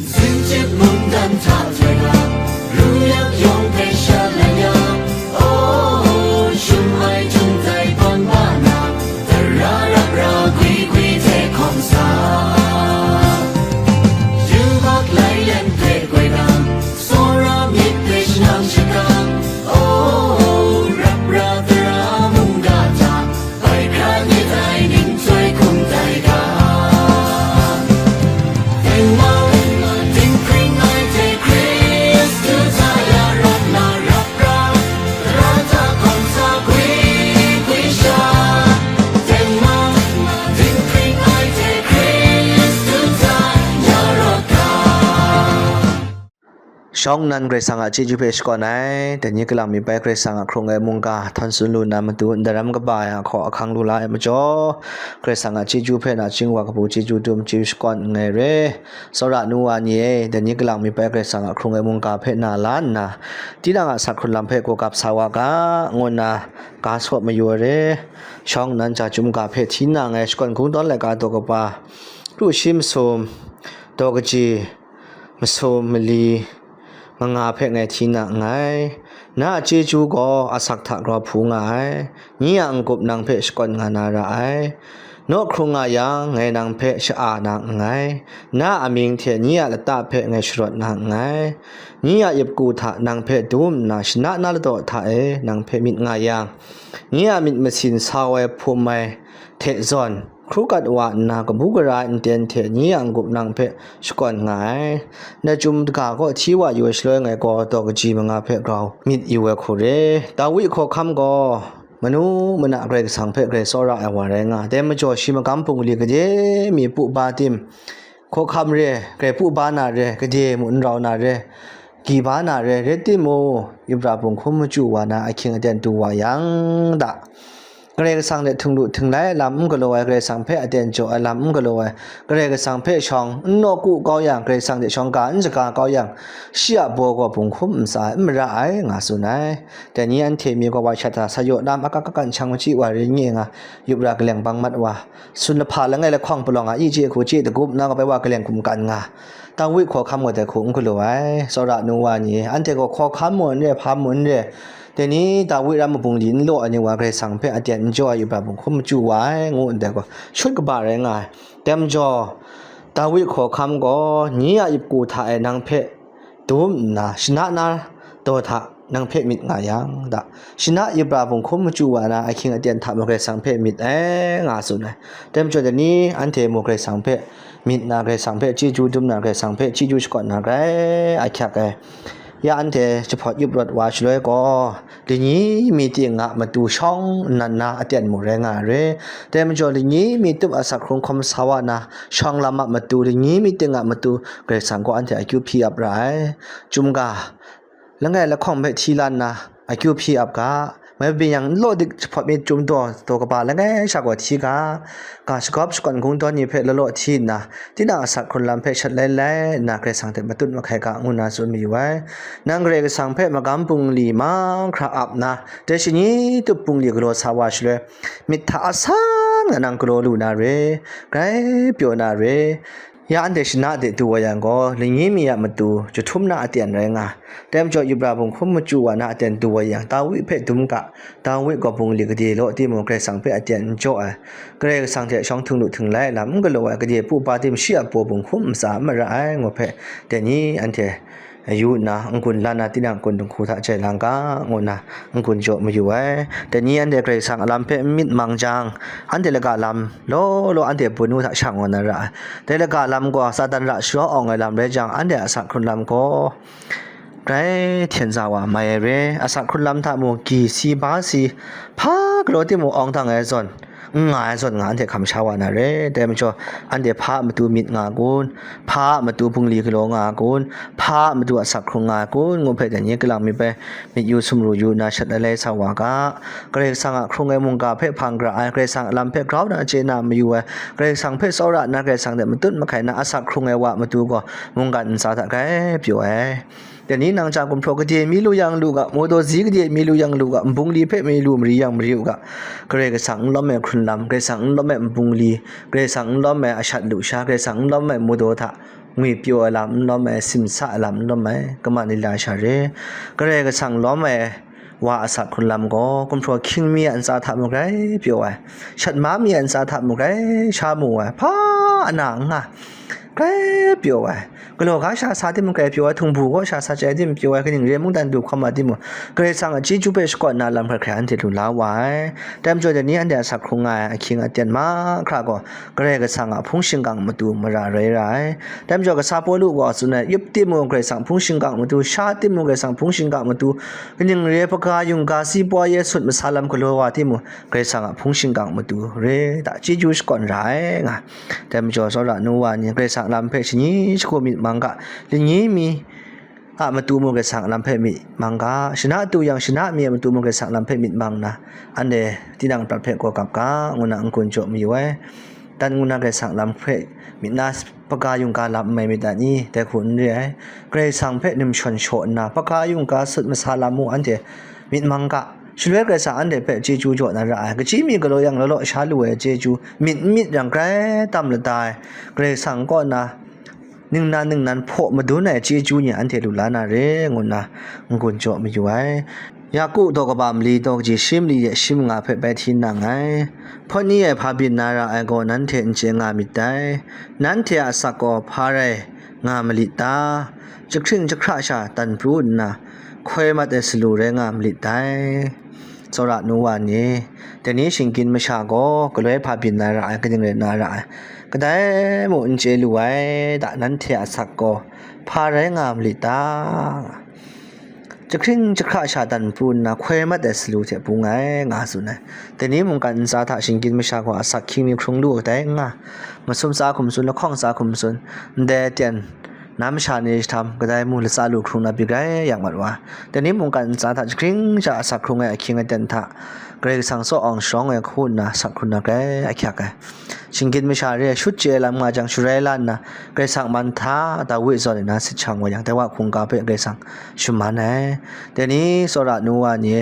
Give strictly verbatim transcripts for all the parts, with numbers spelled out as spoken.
Sin chyip mungdan hta joi na, ru yang yawng hpe sha lai ya. Oh, shum ai jung dai tawn wa na, tara rap ra gwi gwi hte hkawm sa. Yubak lai len hpe goi na, tsawra myit hpe shanang shakang. Oh, rap ra tara mungga hta, bai hkra ni tai ning chyoi hkum tai ga. Tengmau, dinghpring ai hte Hkristu hta ya rawt na rap ra, tara hta hkawm sa gwi gwi sha. Tengmau, dinghpring ai hte Hkristu hta ya rawt ga. Shawng nnan Karai Kasang a chyeju hpe shakawn ai, dai ni kalang mi bai Karai Kasang a hkrung ai mungga htawn tsun lu na matu, ndaram kaba ai a hkaw ahkang lu la ai majaw, Karai Kasang a chyeju hpe nachying wa kabu chyeju dum chyeju shakawn nngai re. Tsawra nu wa ni e, dai ni kalang mi bai Karai Kasang a hkrung ai mungga hpe na la nna, tinang a asak hkrun lam hpe gawgap sa wa ga, ngu nna ga saw mayu ai re. Shawng nnan ja chyum ga hpe hti nna ngai shakawn hkungdawn laika daw kaba, kru shi masum, daw kaji, masum mali manga hpe ngai hti na nngai. Na a chyeju gaw asak hta grau hpu nga ai. Nye a n-gup nang hpe shakawn nga na ra ai. Naw hkrung nga yang, ngai nang hpe sha-a na nngai. Na a amying hte nye a lata hpe ngai sharawt na nngai. Nye a yupku hta nang hpe dum nna, shana na ladaw hta e nang hpe myit nga yang, nye a myit masin sau ai hpum ai hte zawn, hkru kat wa nna, kabu gara ai nten hte nye a n-gup nang hpe shakawn nga ai. Ndai chyum daga kaw hti wa yu ai shaloi, ngai gaw daw kaji manga hpe grau myit yu ai hku re. Dawi hkawhkam gaw manu mana Karai Kasang hpe grai tsawra ai wa rai nga ai. Dai majaw, shi magam bungli gade mi pu ba tim, hkawhkam re, grai pu ba na re, gade mu n rau na re, gyi ba na re, rai timung, yubra bunghkum machyu wa na ahkying aten du wa yang da, Karai Kasang hte htinglu htinglai ai lam n galaw ai, Karai Kasang hpe aten jaw ai lam n galaw ai, Karai Kasang hpe shawng n nawku kau yang, Karai Kasang hte shawng ga n shaga kau yang, shi a baw gaw bunghkum ntsa ai, n mara ai, nga tsun ai. Dai ni anhte mi gaw wa shat hta, sa yaw lam akak kakan shang machyi wa rai nye nga, yubra kaleng bang mat wa, sun lahpa langai lahkawng palawng a, i chye hku chye dagup na gaw bai wa kaleng hkum kan nga, Dawi hkawhkam gaw dai hku n galaw ai. Tsawra nu wa ni, anhte gaw hkawhkam mung n re, hpa mung n re, dai ni Dawi ram mabungli n law ai ni wa Karai Kasang hpe aten n jaw ai yubra bunghkum machyu wa ai, ngu ndai gaw shut kaba rai nga ai. Dai majaw, Dawi hkawhkam gaw, nye a yupku hta e nang hpe dum nna, shana na daw hta nang hpe myit nga yang da, shana yubra bunghkum machyu wa na ahkying aten hta mung Karai Kasang hpe myit ai, nga tsun ai. Dai majaw, dai ni anhte mung Karai Kasang hpe myit na, Karai Kasang hpe chyeju dum na, Karai Kasang hpe chyeju shakawn na grai ahkyak ai. Ya anhte jahpawt yup rawt wa shaloi gaw, lani mi ting a matu shawng nnan na aten mung rai nga ai re. Dai majaw, lani mi tup asak hkrung hkawm sa wa na shawng lam a matu, lani mi ting a matu Karai Kasang gaw anhte akyu hpyi ap ra ai. Chyum ga, langai lahkawng hpe hti la nna, akyu hpyi ap ga, mai byin yang n law dik jahpawt mi chyum daw, daw kaba langai sha gaw hti ga, ga shagawp shakawn hkungdawn ni hpe law law hti nna, tinang asak hkrun lam hpe shat lai lai nna, Karai Kasang hte matut mahkai ga, ngu nna tsun mayu ai. Nang Karai Kasang hpe magam bungli mahkra ap nna, dai shani tup bungli galaw sa wa shaloi, myit hta asan nga nang galaw lu na re, grai pyaw na re, ya anhte shana de du wa yang gaw, lani mi a matu jahtum na aten rai nga, dai majaw yubra bunghkum machyu wa na aten du wa yang, Dawi hpe dum ga, Dawi gaw bungli gade law timung, Karai Kasang hpe aten n jaw ai, Karai Kasang hte shawng htinglu htinglai lam n galaw ai, gade pu ba tim shi a baw bunghkum ntsa n mara ai, ngu hpe, dai ni anhte yu nna, n-gun la na tinang n-gun dinghku hta jai lang ga, ngu nna n-gun jaw mayu ai. Dai ni anhte Karai Kasang a lam hpe n myit mang jang, anhte laga lam law law anhte bun u hta shang wa na ra ai. Dai laga lam gaw Satan ra sharawng ai lam rai jang, anhte a asak hkrun lam gaw grai hten za wa mai ai re. Asak hkrun lam hta mung, gyi si, ba si, hpa galaw timung awng dang ai zawn, n nga ai zawn nga, anhte hkam sha wa na re. Dai majaw, anhte hpa a matu myit nga kun, hpa a matu bungli galaw nga kun, hpa a matu asak hkrung nga kun, ngu hpe dai ni kalang mi bai myit yu sumru yu nna shat lai lai sa wa ga. Karai Kasang a hkrung ai mungga hpe hpang gara ai, Karai Kasang a lam hpe grau na chye na mayu ai, Karai Kasang hpe tsawra nna, Karai Kasang hte matut mahkai na asak hkrung ai wa a matu gaw mungkan ntsa hta grai pyaw ai. Dai ni nang ja gumhpraw gade mi lu yang lu ga, mawdaw zi gade mi lu yang lu ga, nbungli hpe mi lu mari yang mari u ga, Karai Kasang n lawm ai hkrun lam, Karai Kasang n lawm ai nbungli, Karai Kasang n lawm ai ashat lusha, Karai Kasang n lawm ai mawdaw hta ngwi pyaw ai lam n lawm ai, simsa ai lam n lawm ai, kaman lila sha re. Karai Kasang lawm ai wa asak hkrun lam gaw, gumhpraw hkying mi a ntsa hta mung grai pyaw ai, shat ma mi a ntsa hta mung grai sha mu ai, hpa ana n nga, grai pyaw ai, galaw ga sha sa timung grai pyaw ai, htingbu gaw sha sa chyai tim pyaw ai, kaning re mungdan du hkawm ma timung, Karai Kasang a chyeju hpe shakawn na lam hkrai hkrai anhte lu la wa ai. Dai majaw, dai ni anhte a sak hkrung nga ai ahkying aten mahkra gaw, Karai Kasang a hpung shingkang matu mara rai ra ai. Dai majaw, kasa Pawlu gaw tsun ai, yup timung, Karai Kasang hpung shingkang matu, sha timung, Karai Kasang hpung shingkang matu, kaning re ai, hpaga yungga si pwa ye sut masa lam galaw wa timung, Karai Kasang a hpung shingkang matu re, da chyeju shakawn ra ai nga. Dai majaw, tsawra nu wa ni, Karai Kasang lam hpe shani shagu myit mang ga, lani mi a matu mung, Karai Kasang lam hpe myit mang ga, shana tu yang, shana mi a matu mung, Karai Kasang lam hpe myit mang nna, anhte tinang prat hpe gaw gap ga, ngu na n-gun jaw mayu ai. Dan ngu na, Karai Kasang lam hpe myit na, hpaga yungga lam n mai myit dai ni? Dai hku n re ai. Karai Kasang hpe nim shawn shaw nna, hpaga yungga sut masa lam mung anhte myit mang ga. Shaloi Karai Kasang anhte hpe chyeju jaw na ra ai. Kaji mi galaw yang, law law sha lu ai chyeju, myit n myit yang grai tam lada ai. Karai Kasang kaw na ningnan ningnan hpaw madun ai chyeju ni anhte lu la na re, ngu nna n-gun jaw mayu ai. Yaku daw kaba mali daw kaji shi mali de shi manga hpe bai hti nang ai. Hpawt ni e hpa byin na ra ai gaw nanhte n chye nga myit dai. Nanhte a asak gaw hpa rai nga malit ta? Jahkring jahkra sha dan pru nna, hkoi mat ai salu rai nga malit dai. Tsawra nu wa ni, dai ni shinggyim masha gaw galoi hpa byin na ra ai, kaning rai na ra ai, kadai mung n chye lu ai, da nanhte a asak gaw hpa rai nga malit ta? Jahkring jahkra sha dan pru nna, hkoi mat ai salu hte bung ai, nga tsun ai. Dai ni mungkan ntsa hta shinggyim masha gaw asak hkying mi hkrung lu ai kadai n nga, masum tsa hkum tsun, lahkawng tsa hkum tsun, ndai aten na masha ni htam kadai mu latsa lu hkrung na byi grai yak mat wa. Dai ni mungkan ntsa hta jahkring sha asak hkrung ai ahkying aten hta, Karai Kasang tsaw awng sharawng ai hku nna sak hkrun na grai ahkyak ai. Shinggyim masha re ai shut chye ai lam nga jang, sharai la nna, Karai Kasang man hta Dawi zawn ai na sit shang wa yang, dai wa hkungga hpe Karai Kasang shaman ai. Dai ni tsawra nu wa ni,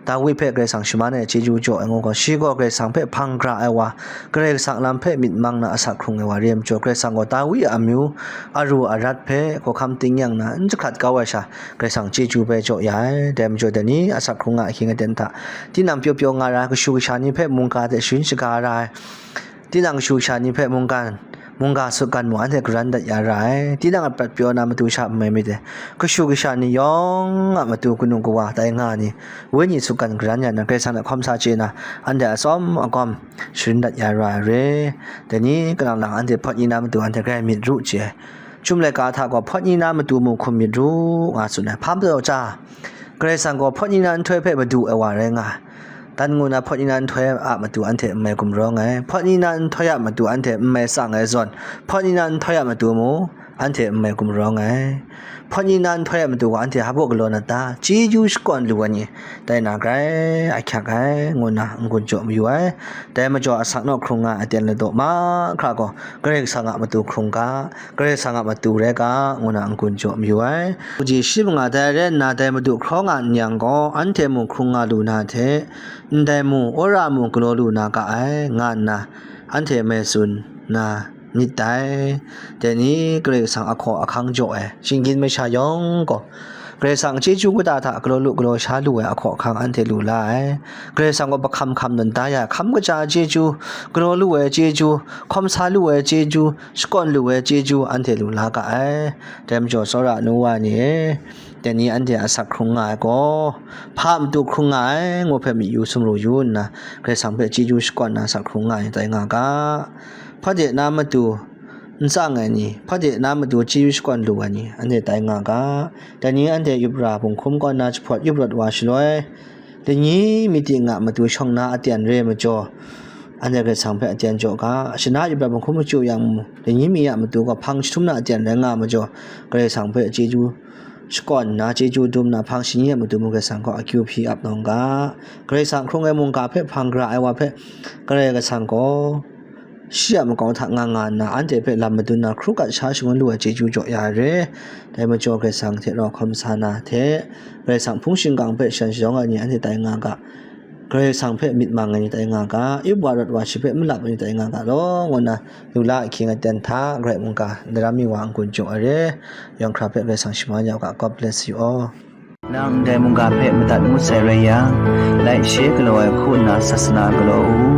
Dawi hpe Karai Kasang shaman ai chyeju jaw ai ngu gaw, shi gaw Karai Kasang hpe hpang gara ai wa, Karai Kasang lam hpe myit mang na asak hkrung ai wa re ai majaw, Karai Kasang gaw Dawi a amyu aru arat hpe hkawhkam tingnyang na n jahkrat kau ai sha, Karai Kasang chyeju bai jaw ya ai. Dai majaw, dai ni asak hkrung nga ahkying aten hta, tinang pyaw pyaw nga ra ai kashu kasha ni hpe mungga hte sharin shaga ra ai, tinang kashu kasha ni hpe mungkan, mungga sutgan mung anhte garan dat ya ra ai. Tinang a prat pyaw na matu sha n mai myit dai. Kashu kasha ni yawng a matu kanu kawa tai nga ni, wenyi sutgan garan ya na, Karai Kasang hte hkawm sa chye na, anhte atsawm agawm sharin dat ya ra ai re. Dai ni kalang lang anhte hpawt ni na matu anhte grai myit ru chye ai. Chyum laika hta gaw hpawt ni na matu mung hkum myit ru, nga tsun ai. Hpa majaw cha, Karai Kasang gaw hpawt ni na nhtoi hpe madu ai wa rai nga ai. Dan ngu na hpawt ni na nhtoi a matu anhte n mai gumrawng ai. Hpawt ni na nhtoi a matu anhte n mai tsang ai zawn, hpawt ni na nhtoi a matu mung anhte n mai gumrawng ai. Hpawt ni na nhtoi a matu gaw anhte hpa baw galaw na ta? Chyeju shakawn lu ai ni tai na grai ahkyak ai, ngu nna n-gun jaw mayu ai. Dai majaw, asak naw hkrung nga ai aten ladaw mahkra gaw, Karai Kasang a matu hkrung ga, Karai Kasang a matu rai ga, ngu na n-gun jaw mayu ai. Kaji shi manga dai rai nna, dai madu hkraw nga n yang gaw, anhte mung hkrung nga lu na hte, ndai mu, wora mu galaw lu na ga ai, nga nna anhte mai tsun na myit dai. Dai ni Karai Kasang ahkaw ahkang jaw ai shinggyim masha yawng gaw, Karai Kasang chyeju kata hta galaw lu galaw sha lu ai ahkaw ahkang anhte lu la ai. Karai Kasang gaw bahkam hkam nan da ya ai hkam kaja chyeju, galaw lu ai chyeju, hkawm sa lu ai chyeju, shakawn lu ai chyeju anhte lu la ga ai. Dai majaw, tsawra nu wa ni e, dai ni anhte a asak hkrung nga ai gaw, hpa matu hkrung nga ai ngu hpe myu sumru yu nna, Karai Kasang hpe chyeju shakawn na asak hkrung nga ai tai nga ga. Hpade na matu n tsang ai ni, hpade na matu chyeju shakawn lu ai ni, anhte tai nga ga. Dai ni anhte yup ra, bunghkum kaw na jahpawt yup rawt wa shaloi, lani mi ting a matu shawng na aten re ai majaw, anhte Karai Kasang hpe aten jaw ga. Shana yup ra bunghkum machyu yang mu, lani mi a matu gaw hpang jahtum na aten rai nga ai majaw, Karai Kasang hpe chyeju shakawn nna, chyeju dum nna, hpang shani a matu mung Karai Kasang kaw akyu hpyi ap nawng ga. Karai Kasang hkrung ai mungga hpe hpang gara ai wa hpe, Karai Kasang gaw shi a makau hta nga nga nna, anhte hpe lam madun na hkru kat sha shangun lu ai chyeju jaw ya ai re. Dai majaw, Karai Kasang hte rau hkawm sa na hte, Karai Kasang hpung shingkang hpe shan shadawng ai ni anhte tai nga ga. Karai Kasang hpe myit mang ai ni tai nga ga, ip wa rawt wa shi hpe malap ai ni tai nga ga law, ngu nna, lu la ahkying aten hta, Karai mungga, daram mi wa n-gun jaw ai re, yawng hkra hpe Karai Kasang shaman ya u ga. God bless you all. Nang ndai mungga hpe madat ngut sai rai yang, laishe galaw ai hku nna sasana galaw u.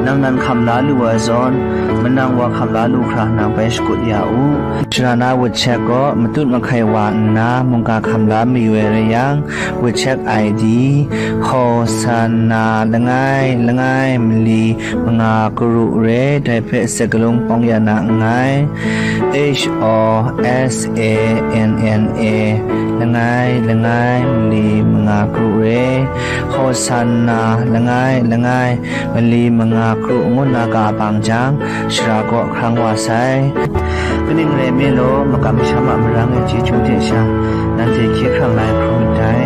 Nang nan hkam la lu ai zawn, manang wa hkam la lu hkra nang bai shakut ya u. Sara na wut chek gaw matut mahkai wa nna mungga hkam la mayu ai rai yang, wut chek I D, Hosanna langai langai mali manga karu re, dai hpe sakalung pawng ya na nngai. H O S A N N A, langai langai mali manga karu re, Hosanna langai langai mali manga karu ngu nna ka bang jang, sara kaw hkrang wa sai. Kaning rai nme law, makam masham a marang ai chyeju hte sha, nanhte hkye hkrang la ai hkrum myit dai.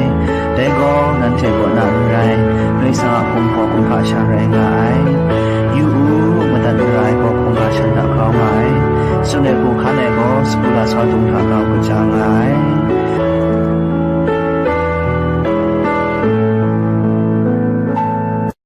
Dai gaw, nanhte kaw na n rai, Karai Kasang a hkum gaw hkum hkasha rai nga ai. Yu u, madat mara ai gaw hkum hkasha hta grau nga ai. Tsun ai hku hkan ai gaw, sagu lasau dung hta grau kaja nga ai.